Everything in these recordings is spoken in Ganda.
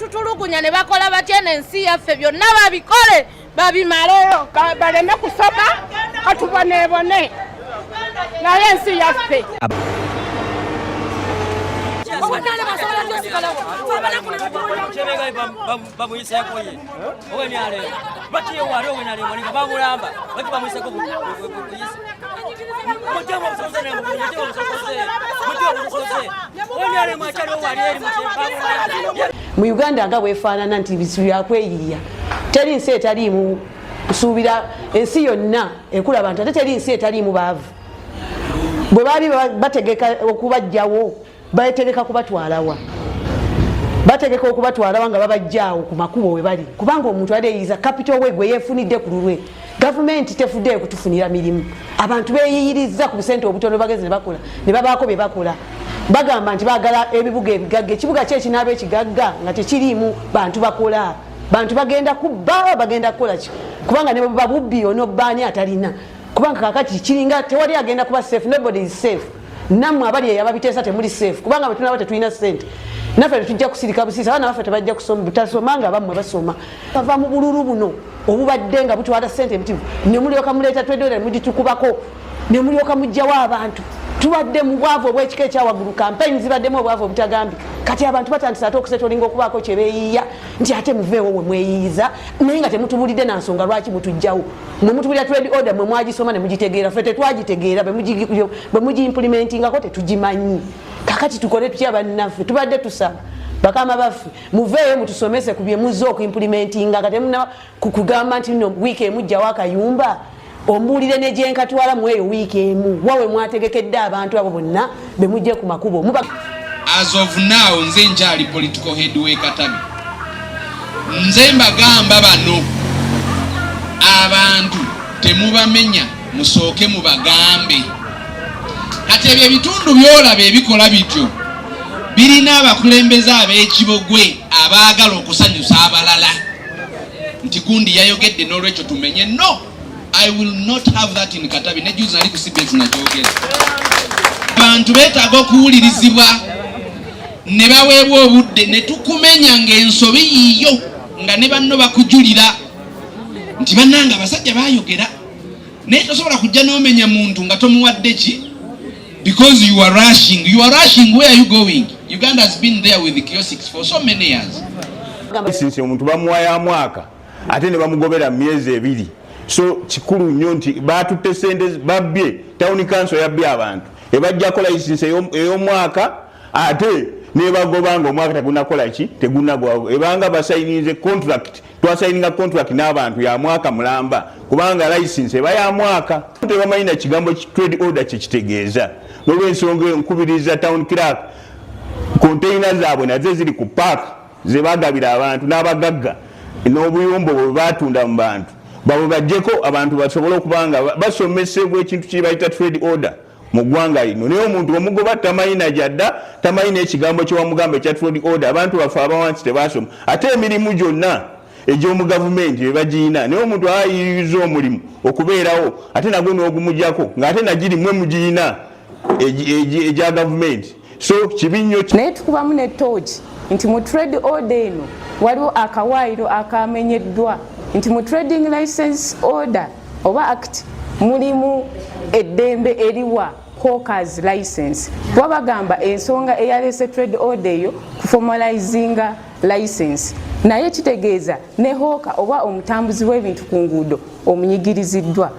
batutulugunya ne bakola batya n'ensi yaffe, byonna babikole babimaleyo. Baleme kusoma, katuboneebone, naye ensi yaffe. Bamuyiseko ye owenyale bakiwali owenyale nga bamulamba baki bamuyiseko buyise mujemu obusoze, mujemu obusoze, mujemu obusoze owenyale mwakyali owali eri bamulamba. Mu Uganda nga bwefaanana nti bizibu byakweyiiya, teri nsi etaliimu kusuubira. Ensi yonna ekulaba nti ate teri nsi etaliimu baavu. Bwe baali bategeka okubajjawo, bategeka kubatwalawa? Bategeka okubatwalawa nga babajjaawo ku makubo we bali? Kubanga omuntu aleeyiza capital we gwe yeefunidde ku lulwe. Gavumenti tefuddeyo kutufunira mirimu. Abantu beeyiyiriza ku busente obutono, bagezi ne bakola ne babaako bye bakola. Bagamba nti baagala ebibuga ebigagga. Ekibuga ki ekinaaba ekigagga nga tekiriimu bantu bakola? Bantu bagenda kubba, bagenda kukola ki? Kubanga ne bwebuba bubbi, onobbaani atalina? Kubanga kakati kiringa tewali agenda kuba safe. Nobody is safe. Nammwe abali eyo ababiteesa temuli safe, kubanga bwe tunaba tetulina sente, naffe tetujja kusirika busiisa. Abaana baffe tebajja kusoma nga bammwe basoma. Bava mu bululu buno obubadde nga butwala sente emitivu, ne mulyoka muleeta trade order, mugitukubako, ne mulyoka mugjawo abantu. Tubadde mu bwavu obw'ekika ekyawaggulu, campaign zibaddemu obwavu obutagambika. Kati abantu batandise ate okusetolinga, okubaako kyebeeyiiya nti ate muveewo we mweyiiza, naye nga temutubulidde na nsonga lwaki mutugjawo. Mwe mutubulira trade order, mwe mwagisoma ne mugitegeera, ffe tetwagitegeera. Bwe mugiimplementingako tetugimanyi. Kakati tukole tutya, bannaffe? Tubadde tusaba bakama baffe muveeyo mutusomese ku bye muzze okuimplementinga, nga temuna kugamba nti no wiiki emugjawo akayumba. Ombuulire ne gyenkatwala mu eyo wiiki emu, wawe mwategekedde abantu abo bonna be mujje ku makubo muba. As of now, nze nkyali political head w'e Katabi. Nze mbagamba, bano abantu temubamenya, musooke mubagambe. Kati ebyo ebitundu byolaba ebikola bityo birina abakulembeze ab'ekibogwe abaagala okusanyusa abalala nti gundi yayogedde, n'olwekyo tumenye. No, I will not have that in Katabi. Ne juzi nali ku CBS nakyogera. Abantu beetaaga okuwulirizibwa ne baweebwa obudde ne tukumenya ng'ensobi yiiyo, nga ne banno bakujulira nti bannange abasajja bayogera. Naye tosobola kujja n'omenya muntu nga tomuwadde ki, because you are rushing. You are rushing. Where are you going? Uganda has been there with the kiosks for so many years. License omuntu bamuwa ya mwaka, ate ne bamugobera mu myezi 2. So kikulu nnyo nti batutte sente, babbye. Town council yabbye abantu, ebajjako license ey'omwaka, ate nebagoba nga omwaka tegunakola ki, tegunagwa. Ebanga basayininze contract, twasayininga contract n'abantu ya mwaka mulamba, kubanga license eba ya mwaka. Tebamanyi na kigambo trade order kyekitegeeza. N'olwensonga eyo, nkubiriza town clerk, container zaabwe nazo ziri ku park zebagabira abantu n'abagagga, n'obuyumba bwe batunda mu bantu babwe, bajjeko abantu basobole okuba nga basomesebwa ekintu kyebayita trade order mu ggwanga lino. Naye omuntu omugoba tamanyi najadda, tamanyi n'ekigambo kyewamugamba ekya trade order. Abantu baffe abawansi tebasoma, ate emirimu gyonna egy'omu gavumenti bebagiyina. Naye omuntu ayiriza omulimu okubeerawo, ate nagwo n'ogumujjako, ng'ate nagiri mwe mugiyina egya gavumenti. So kibi nnyo. Naye tukubamu ne tooki nti mu trade order eno waliwo akawaayiro akamenyeddwa, nti mu trading license order oba act mulimu eddembe eriwa hawkers license, kuba bagamba ensonga eyaleese trade order eyo kuformalizinga license. Naye kitegeeza ne hawker oba omutambuzi w'ebintu ku nguudo omunyigiriziddwa.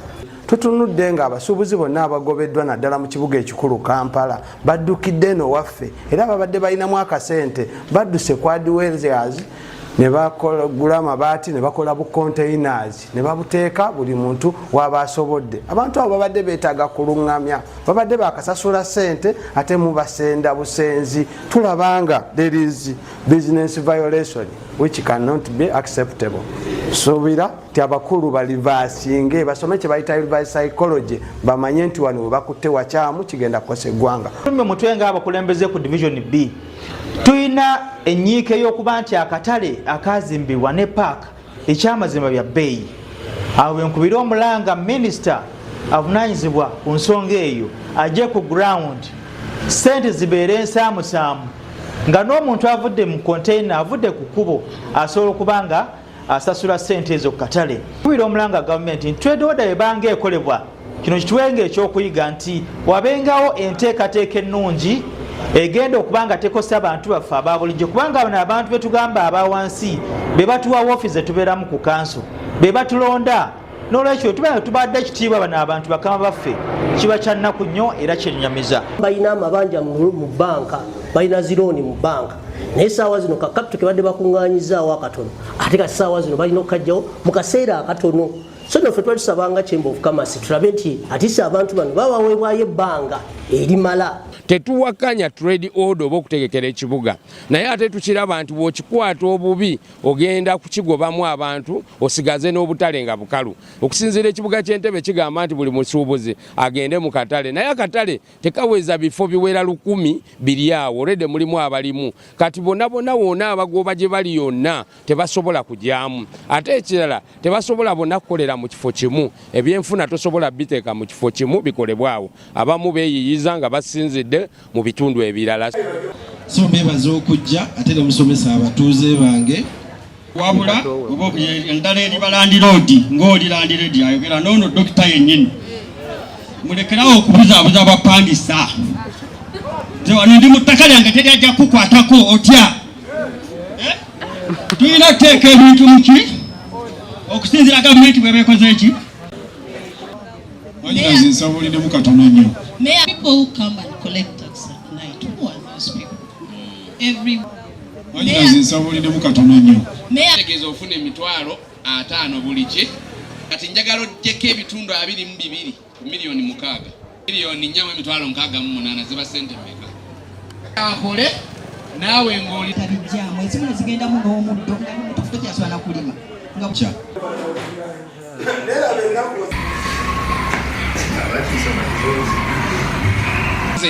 Tutunudde nga abasuubuzi bonna abagobeddwa, naddala mu kibuga ekikulu Kampala, baddukidde eno waffe, era babadde balinamu akasente, badduse ku hardwares ne bagula amabaati ne bakola bu containers ne babuteeka buli muntu waba asobodde. Abantu abo babadde beetaaga kuluŋŋamya. Babadde bakasasula sente, ate mubasenda busenzi. Tulabanga there is business violation which cannot be acceptable. Suubira nti abakulu balivasinge, basome kye bayita reverse psychology, bamanye nti wano we bakutte wakyamu, kigenda kukosa eggwanga. Tumye mutwe nga abakulembeze ku Division B, tulina enyiike y'okuba nti akatale akazimbibwa ne paaka ekyamazima bya bbeeyi. Awo enkubire omulanga minisita avunanyizibwa ku nsonga eyo ajje ku ground, sente zibeere ensaamusaamu. Nga n'omuntu avudde mu container, avudde ku kkubo, asobola okuba nga asasula ssente ezo ku katale. Kubira omulanga gavumenti nti trade order ebanga ekolebwa, kino kituwenga ekyokuyiga nti wabengawo enteekateeka ennungi egenda okuba nga tekosa bantu baffe aba bulijjo, kubanga bano abantu betugamba aba wansi be batuwa woofiisi zetubeeramu ku kanso, be batulonda. N'olwekyo tuba nga tubadde ekitiibwa bano abantu bakama baffe, kiba kya nnaku nnyo era kyennyamiza. Balina amabanja mu banka, balina zirooni mu banka, naye saawa zino ka capital kebadde bakuŋŋaanyizaawo akatono, ate kati saawa zino balina okukajjawo mu kaseera akatono. So nno ffe twali tusabanga Chamber of Commerce tulabe nti atise abantu bano babaweebwayo ebbanga erimala. Tetuwakanya trade order oba okutegekera ekibuga, naye ate tukiraba nti bw'okikwata obubi ogenda kukigobamu abantu, osigaze n'obutale nga bukalu. Okusinziira ekibuga ky'Entebe kigamba nti buli musuubuzi agende mu katale, naye akatale tekaweza bifo biwera 1000 biri awo olwedde mulimu abalimu. Kati bonna bonna wonna abagoba gye bali yonna tebasobola kugyamu. Ate ekirala, tebasobola bonna kukolera mu kifo kimu. Ebyenfuna tosobola biteeka mu kifo kimu bikolebwawo. Abamu beeyiyiza nga basinzidde mu bitundu ebirala. So mbebaza okujja ate ne musomesa abatuuze bange. Wabula oba endala eri balandiroodi ng'oli landiroodi ayogera n'ono dokita yennyini, mulekerawo okubuzaabuza abapangisa. Nze wano ndi mu ttaka lyange, teri ajja kukwatako otya. Tulina okuteeka ebintu muki okusinziira gavumenti bweba ekoze eki. Mwanyinaze, nsaba olindemu katono nnyo. Mayor, people who come and collect tax at night, who are those people? Every Mwanyinaze, nsaba olindemu katono nnyo. Mayor, Tegeeza ofuna 500,000 buli ki. Kati njagala oggyeko 22% ku miliyoni 6, 4,068,000 ziba sente mmeka? Akole naawe ng'oli Tabijjaamu ezimu ne zigendamu n'omuddo nga mutuufu tokyasobola na kulima nga Kya. Abatiisa.